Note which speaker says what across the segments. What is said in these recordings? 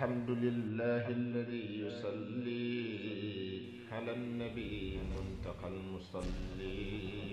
Speaker 1: الحمد لله الذي يصلي على النبي المنتقى المصلي.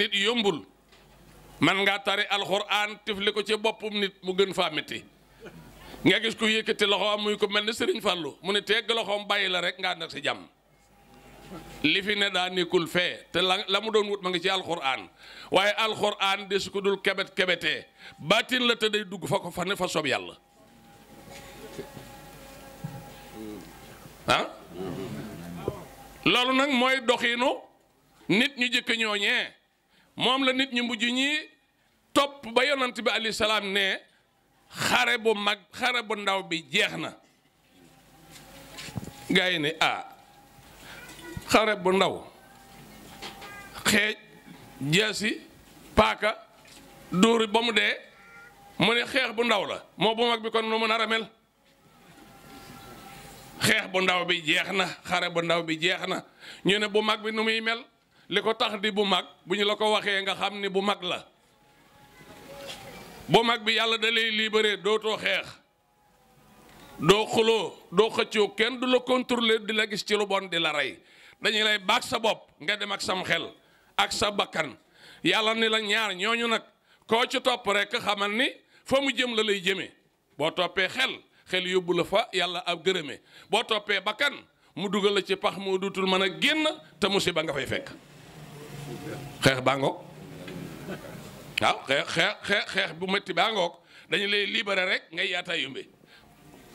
Speaker 2: nit yombul man nga tari alquran tifli ko ci bopum nit mu gën fa metti nga gis ko yëkëti loxo muy ko melni Serigne Fallou mu ne tegg loxom bayila rek nga nak ci jam li fi ne da nekul fe te la mu doon wut ma nga ci alquran waye alquran des ko dul kebet kebete batin la te day dugg fa ko fa ne fa sob yalla ah lolu nak moy doxinu nit ñu jëk ñoñe mom la nit ñu mujj ñi top ba yonent bi ali salam ne xare bu mag xare bu ndaw bi jeexna gaay ne xare bu ndaw xej jasi paka dóori ba mu dee mu ne xeex bu ndaw la mo bu mag bi kon nu mu nar a mel xeex bu ndaw bi jeexna xare bu ndaw bi jeexna ñu ne bu mag bi nu muy mel liko tax di bu mag buñu la ko waxe nga xamni bu mag la bu mag bi yalla da lay libéré doto xex do xulo do xëccoo kenn du la contrôler di la gis ci lu bon di la ray dañuy lay baak sa bop nga dem ak sam xel ak sa bakkan yalla ni la ñaar ñoñu nak ko ci top rek xamal ni fa mu jëm la lay jëmé bo topé xel yobul la fa yalla ab gërëmé bo topé bakkan mu duggal la ci pax mo dutul mëna genn te musiba nga fay fekk xex bango waaw xex bu metti bango dañu lay libérer rek ngay yaata yumbe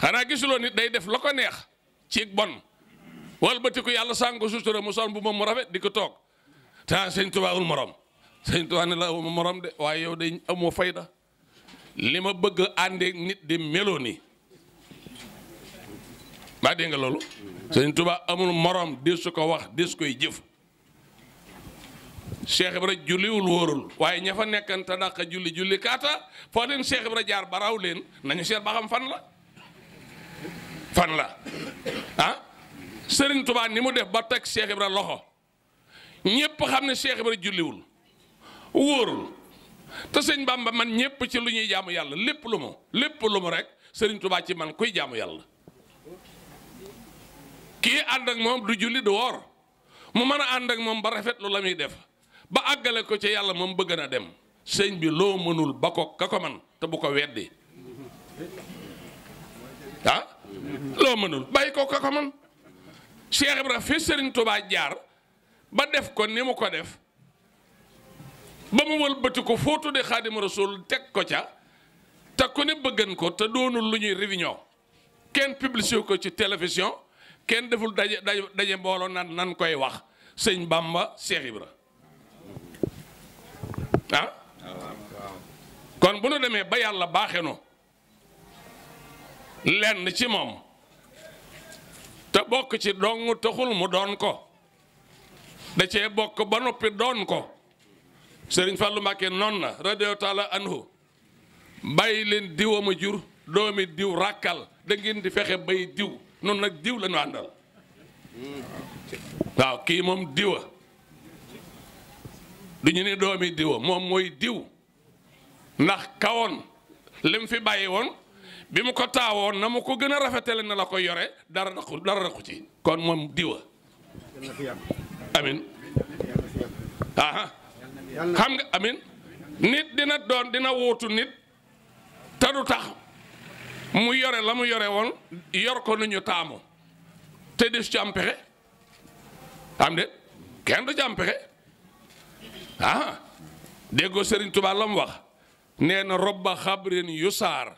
Speaker 2: xana gisulo nit day def lako neex ci bon wal batiku yalla sango sutura mu son bu mom rafet diko tok ta seigne touba ul morom seigne touba ne la morom de way yow day amo fayda lima bëgg ande nit di meloni ba de nga lolu seigne touba amul morom di su ko wax dis koy jëf Cheikh Ibra julliwul wóorul waaye ña fa nekkante dàq julli kaata foo leen Cheikh Ibra jaar ba raw leen nañu seet ba xam fan la ah Serigne Touba ni mu def ba teg Cheikh Ibra loxo ñépp xam ne Cheikh Ibra julliwul wóorul te sëñ Bamba man ñépp ci lu ñuy jaamu yàlla lépp lu mu rek Serigne Touba ci man kuy jaamu yàlla kii ànd ak moom du julli du woor mu mën a ànd ak moom ba rafet lu la muy def ba àggale ko ci yàlla moom bëgg na dem sëñ bi loo mënul ba ko ka ko man te bu ko weddi loo mënul bàyyi ko ka ko man Cheikh Ibra fi Serigne Touba jaar ba def ko ni mu ko def ba mu wëlbati ko foo tudde Xaadimu Rasuul teg ko ca te ku ne bëggan ko te doonul lu ñuy réunion kenn publicité ko ci télévision kenn deful daje mbooloo nan koy wax sëñ Bamba Cheikh Ibra kon bu nu demee ba yàlla baaxee no lenn ci moom te bokk ci dong taxul mu doon ko da cee bokk ba noppi doon ko Sëriñ Fallu Mbàkke noon na radiyallahu taala anhu bàyyi leen diwa ma jur doomi diw ràkkal da ngeen di fexe bay diw noonu nag diw la ñu àndal waaw kii moom diwa du ñu ne doomi diwa moom mooy diw ndax kawoon lim fi bàyyi woon bi mu ko taawoon na mu ko gën a rafetale na la ko yore dara daqu ci kon moom diwa amin aha xam nga amin nit dina wuutu nit te du tax mu yore la mu yore woon yor ko nu ñu taamu te des ci am pexe am de kenn du ci am pexe ah déggoo Sëriñ Tuubaa la mu wax nee na robba xabrin yusaar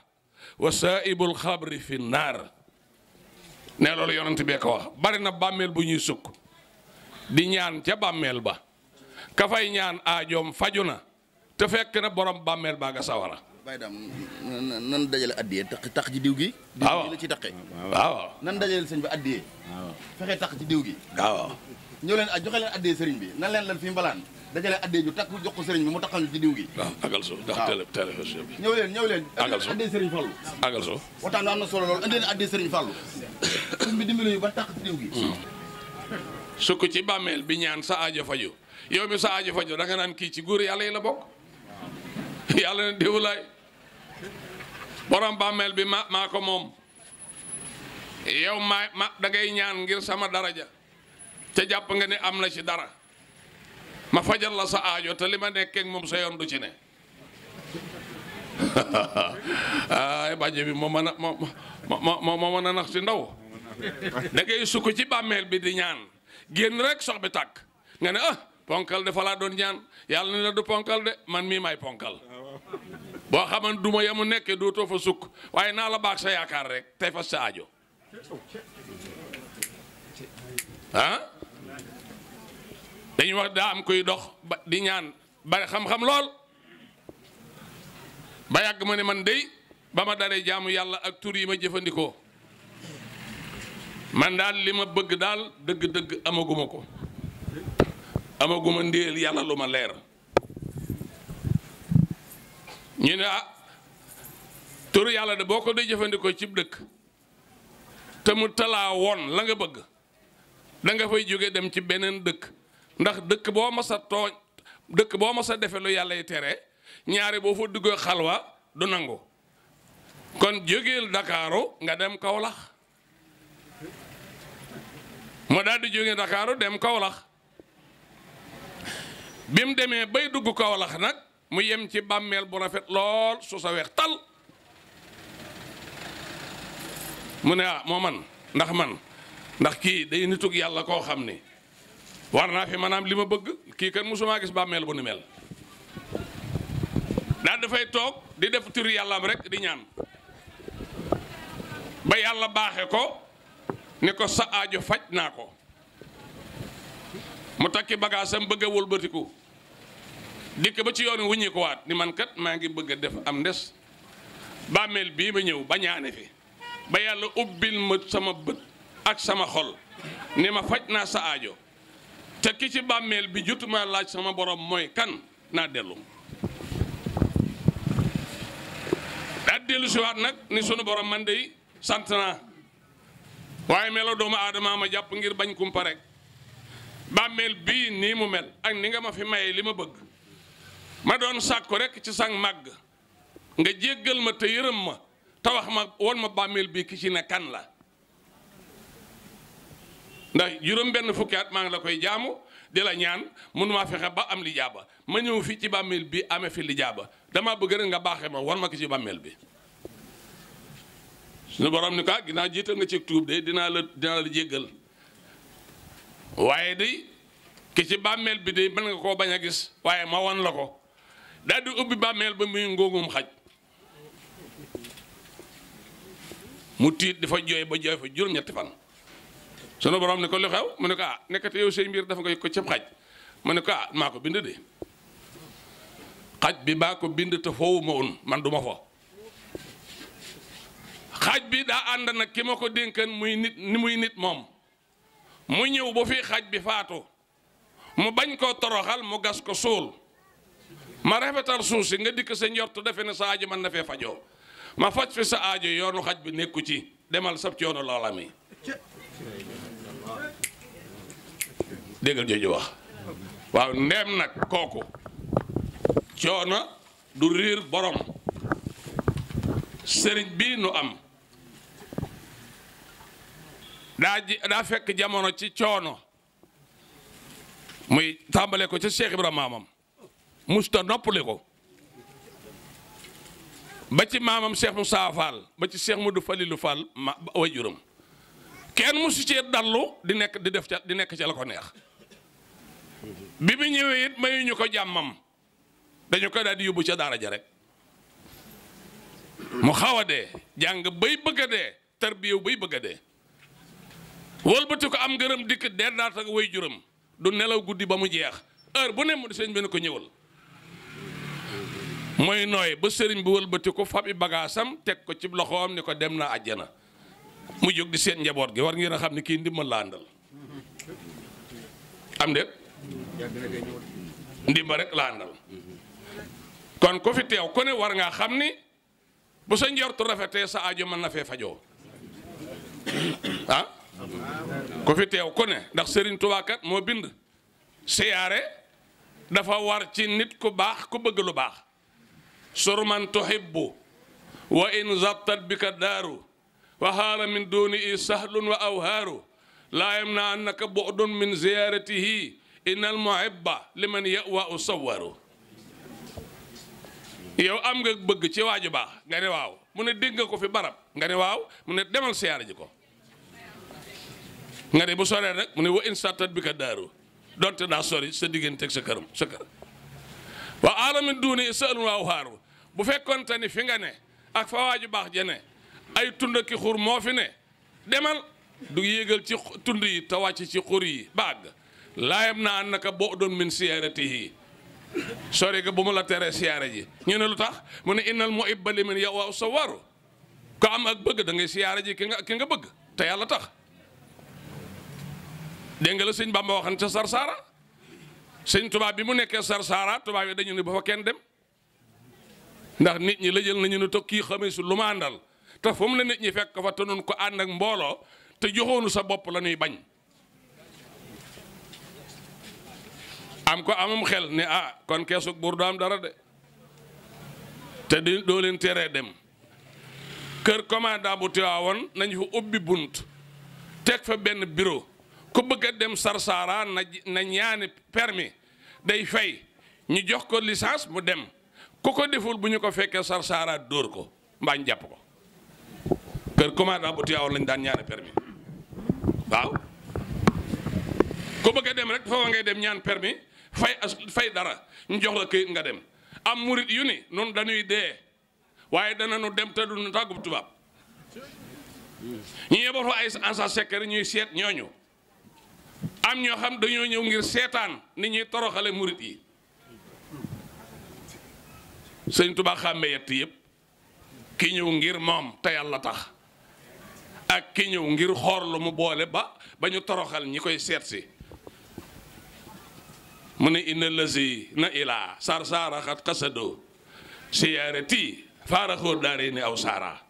Speaker 2: wa saaibul xabri fi naar ne loolu yonent bee ko wax bari na bàmmeel bu ñuy sukk di ñaan ca bàmmeel ba ka fay ñaan aajoom faju na te fekk na borom bàmmeel baa nga sawara
Speaker 3: bàyyi daam nan dajale addiyee tax ci diw gi
Speaker 2: waaw
Speaker 3: diw gi la ci taqee
Speaker 2: waaw
Speaker 3: nan dajale sëñ bi addiyee fexe tax ci diw gi
Speaker 2: waaw
Speaker 3: ñëw leen joxe leen addiyee sëriñ bi nan leen lan fii mbalaan dajale addiyee ju takk jox ko sëriñ bi mu taxal ñu ci diw gi
Speaker 2: waaw agal suuf ndax télé bi
Speaker 3: ñëw leen
Speaker 2: agal suuf
Speaker 3: addiyee sëriñ Fallu
Speaker 2: agal suuf
Speaker 3: waxtaan am na solo loolu andi leen addiyee sëriñ Fallu sëriñ bi dimbali ñu ba tax ci diw gi
Speaker 2: sukk ci bàmmeel bi ñaan sa aajo faju yow mi sa aajo faju da nga naan kii ci góor yàlla yi la bokk yàlla ne déwulaay borom bàmmeel bi maa ko moom yow ma da ngay ñaan ngir sama daraja te jàpp nga ne am na ci dara ma fajal la sa aajo te li ma nekkee moom sa yoon du ci ne ay bàjje bi moo mën a nax ci ndaw da ngay sukk ci bàmmeel bi di ñaan génn rek sox bi tàkk nga ne ponkal de fa laa doon ñaan yàlla ne la du ponkal de man mii may ponkal boo xaman duma yamu nekkee dootoo fa sukk waaye naa la baax sa yaakaar rek tey fas sa aajo dañuy wax daa am koy dox di ñaan bari xam-xam lool ba yàgg ma ne man dey ba ma daree jaamu yàlla ak tur yi ma jëfandikoo man daal li ma bëgg daal dëgg-dëgg amaguma ko amaguma ndéel yàlla lu ma leer ñu ne turu yàlla de boo ko dee jëfandikoo cib dëkk te mu talaa woon la nga bëgg da nga fay jóge dem ci beneen dëkk ndax dëkk boo mas a tooñ dëkk boo mas a defe lu yàlla yi tere ñaari boo fa duggee xalwa du nangu kon jógeel Dakaaru nga dem Kawlax mu daal di jóge Dakaaru dem Kawlax bi mu demee bay dugg Kawlax nag mu yem ci bàmmeel bu rafet lool su sa weex tal mu ne moo man ndax kii day nitug yàlla koo xam ni war naa fi maanaam li ma bëgg kii kan musumaa gis bàmmeel bu ni mel daal dafay toog di def turu yàllaam rek di ñaan ba yàlla baaxe ko ni ko sa aajo faj naa ko mu takki bagaasam bëgg a wëlbatiku dikk ba ci yoon wuññi ko waat ni man kat maa ngi bëgg a def am ndes bàmmeel bii ma ñëw ba ñaane fi ba yàlla ubbil ma sama bët ak sama xol ni ma faj naa sa aajo te ki ci bàmmeel bi jotuma laaj sama borom mooy kan naa dellu daa dellu si waat nag ni sunu borom man dey sant naa waaye melo doomu aadama ma jàpp ngir bañ kumpa rek bàmmeel bii nii mu mel ak ni nga ma fi maye li ma bëgg ma doon sàkku rek ci sang màgg nga jéggal ma te yërëm ma te wax ma won ma bàmmeel bii ki ci ne kan la ndax juróom benn fukki at maa ngi la koy jaamu di la ñaan mënumaa fexe ba am li jaaba ma ñëw fii ci bàmmeel bi amee fi li jaaba dama bëgg rek nga baaxee ma won ma ki ci bàmmeel bi suñu borom ni ko ginnaaw jiital nga ci tuub de dinaa la jéggal waaye de ki ci bàmmeel bi de mën nga koo bañ a gis waaye ma won la ko daal di ubbi bàmmeel ba muy ngóogum xaj mu tiit dafa jooy ba jooy fa juróom-ñetti fan sunu borom ni ko lu xew mu ne ko nekkate yow say mbir dafa nga ko cëb xaj mu ne ko maa ko bind de xaj bi baa ko bind te foowu ma un man du ma fo xaj xaj bi daa ànd nag ki ma ko dénkan muy nit moom mu ñëw ba fi xaj bi faatu mu bañ koo toroxal mu gas ko suul ma rafetal suuf si nga dikk sa njortu defe ne sa aajo mën na fee fajoo ma faj fi sa aajo yoonu xaj bi nekku ci demal sab coono loola mi déggal jooju wax waaw ndeem nag kooku coono du riir borom sëriñ bii nu am daa fekk jamono ci coono muy tàmbale ko ci Cheikh Ibrahima maamam musta noppale ko ba ci maamam Cheikh Moussa Fall ba ci Cheikh Modou Falilou Fall ma wajuram kenn musu cee dallu di nekk ca la ko neex bi mu ñëwee it mayuñu ko jàmmam dañu ko daal di yóbbu ca daara ja rek mu xaw a dee jàng bay bëgg a dee tarbiyew bay bëgg a dee wëlbati ko am ngërëm dikk dee daata ak wajuram du nelaw guddi ba mu jeex heure bu ne mu sëriñ bi ne ko ñëwal mooy nooy ba sëriñ bi wëlbati ko fabi bagaasam teg ko ci loxoom ni ko dem na àjjana mu jóg di seen njaboot gi war ngeen a xam ne kii ndimbal la àndal am de ndimba rek la àndal kon ku fi teew ku ne war ngaa xam ni bu sa njortu rafetee sa aajo mën na fee fajoo ah ku fi teew ku ne ndax Sëriñ Tuubaa kat moo bind siyaare dafa war ci nit ku baax ku bëgg lu baax sur man tuhibbu wa in zabtat bika daaru wa haala min duni i sahlun wa awhaaru laa yamna annaka bu'dun min ziyaratihi innal muhibba liman yawa u sawaru yow am nga bëgg ci waaju baax nga ne waaw mu ne dégg nga ko fi barab nga ne waaw mu ne demal siyaare ji ko nga ne bu soree rek mu ne wa in sattat bi ka daaru donte daa sori sa diggante ak sa kër wa alamin duuni sa'lun waaw xaaru bu fekkonte ni fi nga ne ak fa waaju baax ja ne ay tund ki xur moo fi ne demal du yéegal ci tund yi te wàcc ci xur yi baag laayam na annaka bu'dun min siyaaratihi sori ga bu mu la teree siyaare ji ñu ne lu tax mu ne innal muhibba liman yawa sawaru ko am ak bëgg da ngay siyaare ji ki nga bëgg te yàlla tax dégg nga la sëñ Bamba waxan ca Sarsara sëñ tubaab bi mu nekkee Sarsara tubaab yi dañu ne ba fa kenn dem ndax nit ñi la jël nañu ne toog kii xamee su lu ma àndal te fu mu ne nit ñi fekk ko fa te nun ko ànd ak mbooloo te joxoonu sa bopp la ñuy bañ am ko amum xel ne ah kon keesug buur du am dara de te di doo leen teree dem kër commandant bu Tiwaawoon nañu fa ubbi bunt teg fa benn bureau ku bëgg a dem Sarsara na ñaani permis day fay ñu jox ko licence mu dem ku ko deful bu ñu ko fekkee Sarsara dóor ko mbaañ jàpp ko kër commandant bu Tiwaawoon lañ daan ñaani permis waaw ku bëgg a dem rek foofa ngay dem ñaan permis fay dara ñu jox la këyit nga dem am murit yu ni noonu dañuy dee waaye danañu dem te duñu tàggub tubaab ñu yebal fa ay agent secret ñuy seet ñooñu am ñoo xam dañoo ñëw ngir seetaan ni ñuy toroxale murit yi sëñ Tuubaa xàmme yett yëpp ki ñëw ngir moom te yàlla tax ak ki ñëw ngir xoor lu mu boole ba ñu toroxal ñi koy seet si mu ne inna lazi na ilaa Sarsara xat xasado siyaarati faaraxoo daare ni aw saara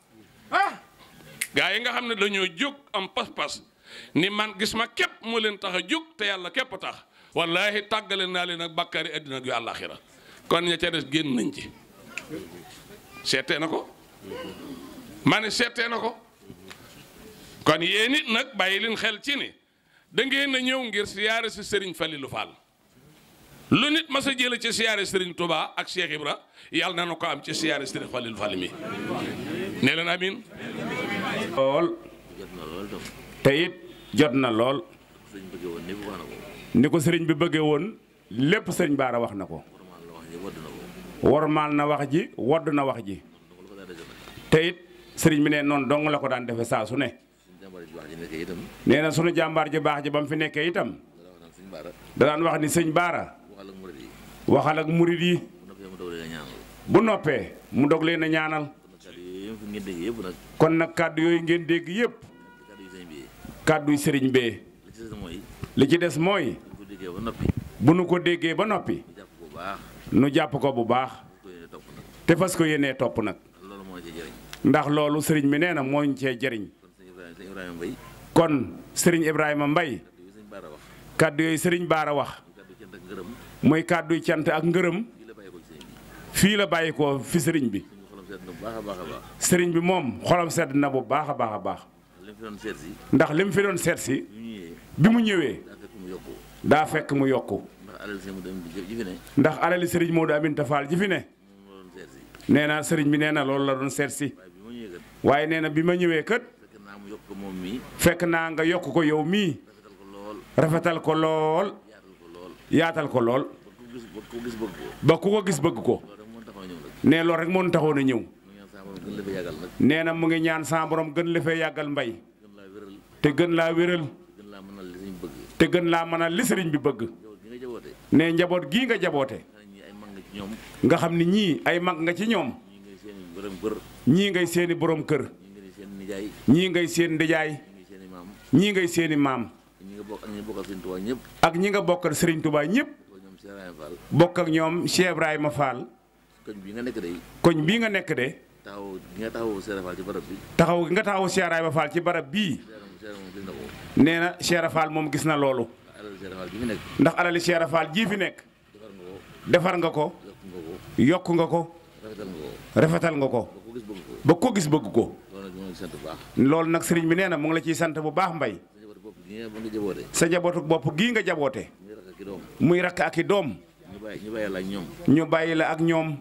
Speaker 2: gaa yi nga xam ne dañoo jóg am pas-pas ni man gis ma képp moo leen tax a jóg te yàlla képp tax wallaahi tàggale naa leen ak bàkkaari àddina ak yu àllaaxira kon ña ca des génn nañ ci seetee na ko ma ne seetee na ko kon yéen it nag bàyyi leen xel ci ni da ngeen a ñëw ngir siyaare si Serigne Falilou Fall lu nit ma sa jële ci siyaare Serigne Touba ak Cheikh Ibra yàlla na ko am ci siyaare Serigne Falilou Fall mi ne leen amin
Speaker 4: lool te it jot na lool ni ko sëriñ bi bëggee woon lépp sëriñ Baara wax na ko wormaal na wax ji wodd na wax ji te it sëriñ bi ne noonu dong la ko daan defe saa su ne nee na sunu jàmbaar ji baax ji ba mu fi nekkee itam da daan wax ni sëñ Baara waxal ak murid yi bu noppee mu dog leen a ñaanal kon nag kàddu yooyu ngeen dégg yëpp kàddu yi sëriñ bee li ci des mooy bu nu ko déggee ba noppi nu jàpp ko bu baax te fas ko yéenee topp nag ndax loolu sëriñ bi nee na moo ñu cee jëriñ kon sëriñ Ibrahima Mbaye kàddu yooyu sëriñ Baara wax mooy kàddu yi cant ak ngërëm fii la bàyyi ko fi sëriñ bi sëriñ bi moom xolam sedd na bu baax a baax a baax ndax li mu fi doon seet si bi mu ñëwee daa fekk mu yokku ndax alali sëriñ Modou Aminta Fall ji fi ne nee na sëriñ bi nee na loolu la doon seet si waaye nee na bi ma ñëwee kët fekk naa nga yokk ko yow mii rafetal ko lool yaatal ko lool ba ku ko gis bëgg ko nee loolu rek moo taxoon a ñëw nee na mu ngi ñaan sa borom gën la fee yàggal Mbay te gën laa wéral te gën laa mënal li sëriñ bi bëgg nee njaboot gii nga jaboote nga xam ni ñii ay mag nga ci ñoom ñii ngay seeni borom kër ñii ngay seen ndijaay ñii ngay seeni maam ak ñi nga bokkal Serigne Touba ñëpp bokk ak ñoom Cheikh Ibrahima Fall koñ bii nga nekk de taxaw gi nga taxaw Cheikh Ibrahima Fall ci barab bii nee na Cheikh Fall moom gis na loolu ndax alali Cheikh Fall jii fi nekk defar nga ko yokk nga ko rafetal nga ko ba ko gis bëgg ko loolu nag sëriñ bi nee na mu ngi la ciy sant bu baax Mbay sa njabootu bopp gii nga jaboote muy rakk ak i doom ñu bàyyi la ak ñoom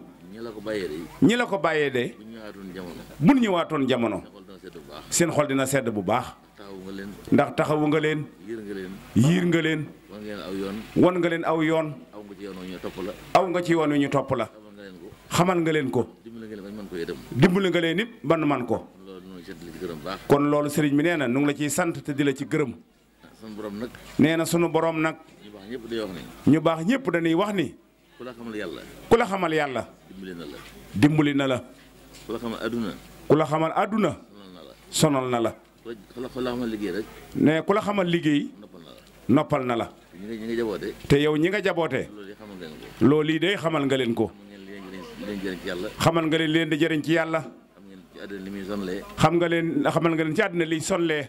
Speaker 4: ñi la ko bàyyee de bu ñu ñëwaatoon jamono seen xol dina sedd bu baax ndax taxawu nga leen yiir nga leen won nga leen aw yoon aw nga ci yoon wi ñu topp la xamal nga leen ko dimbali nga leen it ban man ko kon loolu sëriñ bi nee na nu ngi la ciy sant te di la ci gërëm nee na sunu borom nag ñu baax ñëpp dañuy wax ni ku la xamal yàlla dimbali na la ku la xamal àdduna sonal na la ne ku la xamal liggéey noppal na la te yow ñi nga jaboote loolu yi de xamal nga leen ko xamal nga leen di jëriñ ci yàlla xamal nga leen ci àddina liy sonlee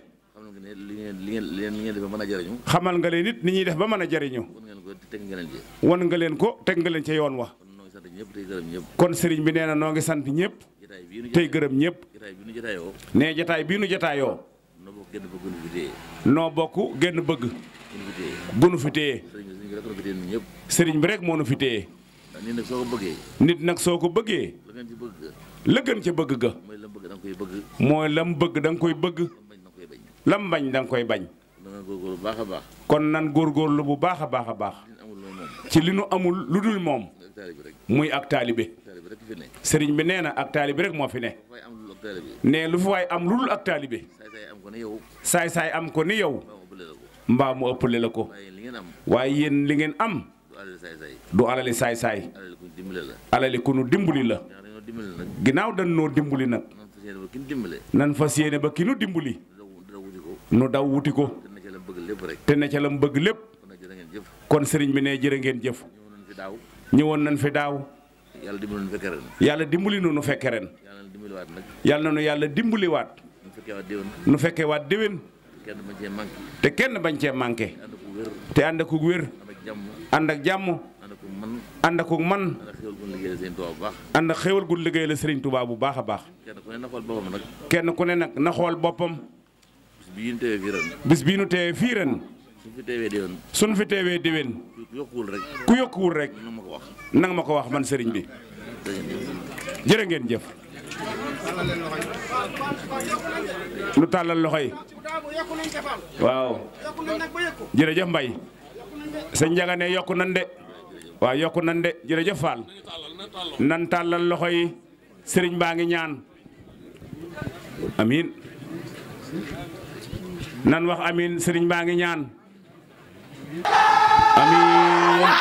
Speaker 4: xamal nga leen it ni ñuy def ba mën a jëriñu won nga leen ko teg nga leen ca yoon wa kon sëriñ bi nee na noo ngi sant ñëpp tey gërëm ñëpp nee jataay bii nu jataayoo noo bokk genn bëgg bu nu fi téye sëriñ bi rek moo nu fi téye nit nag soo ko bëggee la gën ca bëgg ga mooy lam bëgg da nga koy bëgg lam bañ da nga koy bañ kon nan góorgóorlu bu baax a baax a baax ci li nu amul lu dul moom muy ak taalibe sëriñ bi nee na ak taalibe rek moo fi ne ne lu fi waay am lu dul ak taalibe saay-saay am ko ni yow mbaa mu ëppale la ko waaye yéen li ngeen am du alali saay-saay alali ku nu dimbali la ginnaaw dañ noo dimbali nag nan fas yéene ba ki nu dimbali nu daw wuti ko te ne ca la mu bëgg lépp kon sëriñ bi ne jërë ngeen jëf ñëwoon nañ fi daaw yàlla dimbali nu fekke ren yàlla na nu yàlla dimbaliwaat nu fekke waat déwén te kenn bañ cee manqué te ànd ak wér ànd ak jàmm ànd ak man ànd ak xéwal gu liggéey la Sëriñ Tuubaa bu baax a baax kenn ku ne nag na xool boppam bis bii nu teewee fii ren suñ fi teewee déwén ku yokkuwul rek nanga ma ko wax man sëriñ bi jërë ngeen jëf lu tàllal loxo yi waaw jërëjëf Mbay sëñ Njaga ne yokku nan de waaw yokku nan de jërëjëf Fall nan tàllal loxo yi sëriñ baa ngi ñaan amiin nan wax amiin sëriñ baa ngi ñaan amiin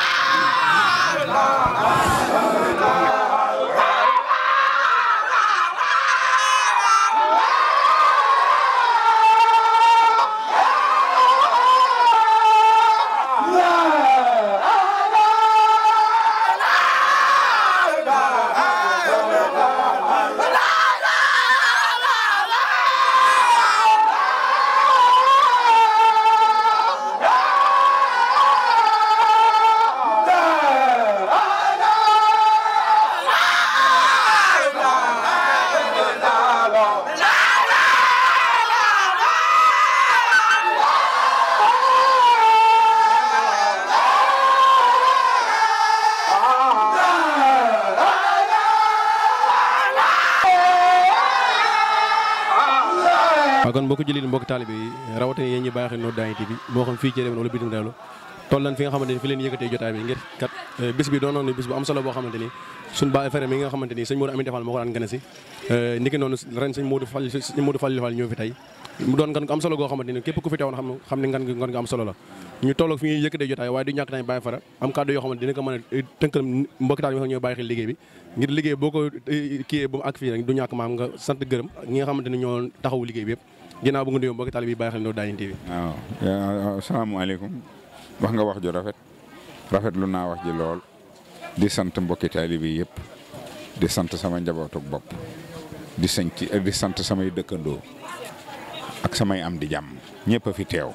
Speaker 5: waaw kon mbokk jullit mbokk taalibe yi rawatina yéen ñi bàyyi xel Nour Daahir TV moo xam fii ci réew mi wala bitim réew toll nañ fi nga xamante ni fi leen yëkkatee jotaay bi ngir kat bis bi doonoon bis bu am solo boo xamante ni suñu baay frère mi nga xamante ni sëñ Modou Aminta Fall moo ko daan gën a si niki noonu ren sëñ Modou Fall Fall ñëw fi tey mu doon ngan ko am solo goo xamante ni képp ku fi teewoon xam ne ngan nga am solo la ñu tolloog fi ñuy yëkkatee jotaay waaye du ñàkk nañ bàyyi fara am kàddu yoo xamante dina ko mën a tënkal mbokki taal yi nga xam ñoo bàyyi xel liggéey bi ngir liggéey boo ko kiyee ba mu ak fii rek du ñàkk maam nga sant gërëm ñi nga xamante ni ñoo taxawu liggéey bi yëpp ginnaaw bu nga nuyoo mbokki taal bi bàyyi xel Nour Daahir TV.
Speaker 6: waaw asalaamaaleykum wax nga wax ju rafetlu naa wax ji lool di sant mbokki taalibe yi yëpp di sant sama njabootu bopp di sant samay dëkkandoo ak samay am di jàmm ñëpp a fi teew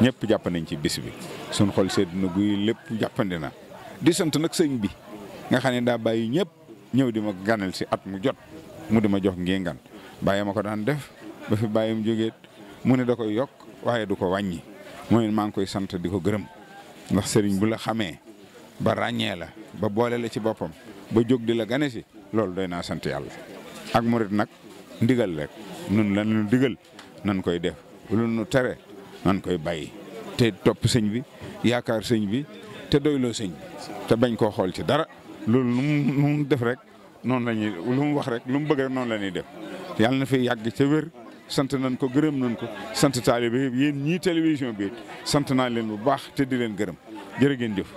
Speaker 6: ñëpp jàpp nañ ci bis bi suñ xol sedd na guy lépp jàppandi na di sant nag sëñ bi nga xam ne daa bàyyi ñëpp ñëw di ma ganal si at mu jot mu di ma jox ngéngaan bàyyi ma ko daan def ba fi bàyyim jógeet mu ne da koy yokk waaye du ko wàññi mooy maa ngi koy sant di ko gërëm ndax sëriñ bu la xamee ba ràññee la ba boole la ci boppam ba jóg di la gane si loolu doy naa sant yàlla ak murit nag ndigal rek nun lan nu digal nan koy def lu nu tere nan koy bàyyi te topp sëñ bi yaakaar sëñ bi te doyloo sëñ bi te bañ koo xool ci dara loolu lu mu def rek noonu la ñuy lu mu wax rek lu mu bëgg rek noonu la ñuy def yàlla na fi yàgg ca wér sant nañ ko gërëm nañ ko sant taalibe yéen ñii télévision bi sant naa leen bu baax te di leen gërëm jërë ngeen jëf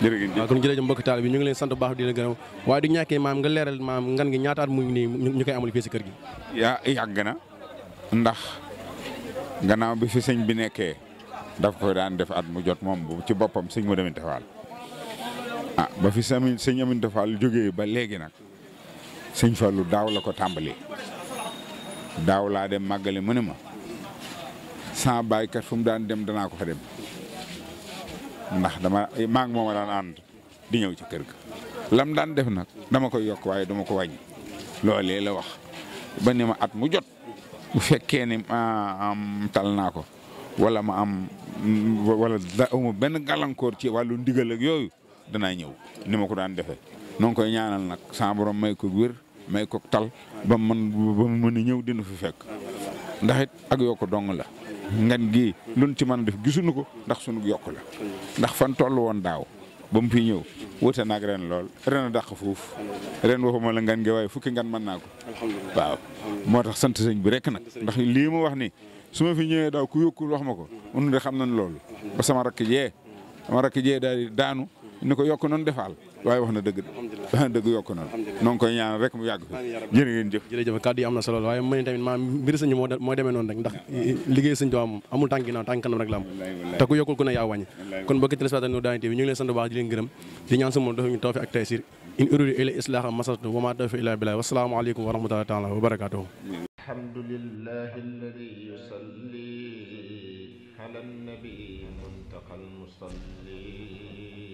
Speaker 6: jërë ngeen jëf.
Speaker 5: waaw kon jërëjëf mbokki taalibe bi ñu ngi leen sant bu baax di leen gërëm waaye du ñàkkee maam nga leeral maam ngan gi ñaataat mu ngi nii ñu koy amal fii si kër gi.
Speaker 6: yàgg na ndax gannaaw bi fi sëñ bi nekkee daf ko daan def at mu jot moom bu ci boppam sëñ Modou Aminta Fall ba fi sëñ Aminta Fall jógee ba léegi nag sëñ Fallu daaw la ko tàmbali. daaw laa dem màggale mu ne ma sama baykat fu mu daan dem danaa ko fa dem ndax maa ngi moom a daan ànd di ñëw ci kër ga lam daan def nag dama koy yokk waaye dama ko wàññi loolee la wax ba ne ma at mu jot bu fekkee ne tal naa ko wala ma am wala ma benn gàllankoor ci wàllu ndigal ak yooyu danaa ñëw ni ma ko daan defee noo ngi koy ñaanal nag sama borom may ko wér may ko tal ba mu mën a ñëw dina fi fekk ndax it ak yokk dong la ngan gi luñ ci mën a def gisuñu ko ndax sunu yokk la ndax fan toll woon daaw ba mu fi ñëw wute naag ren lool ren a dàq foofu ren waxuma la ngan gi waaye fukki ngan mën naa ko waaw moo tax sant sëñ bi rek nag ndax lii mu wax ni su ma fi ñëwee daaw ku yokkul wax ma ko unu de xam nañ loolu ba sama rakk jee daal di daanu ni ko yokk noonu defaal waaye wax na dëgg yokk noonu noo ngi koy ñaan rek mu yàgg fi jërë ngeen jëf
Speaker 5: jërëjëf kàddu yi am na solo waaye mën tamit maa mbiri sëñ moo demee noonu rek ndax liggéey sëñ Tuubaa moom amul tànk ginnaaw tànk kanam rek la am te ku yokkul ku ne yaa wàññi kon mbokki téléspectateurs Nour Daahir TV ñu ngi leen sant bu baax di leen gërëm di ñaan sama dafa ñu tawfiq ak taysir in uriidu illa islaaha masattu wa maa tawfiiqi illaa billaah wassalaamu aleykum wa rahmatullaahi taala wa barakaatuh
Speaker 1: alhamdulillahi alladi yusalli ala nabi muntaqal musalli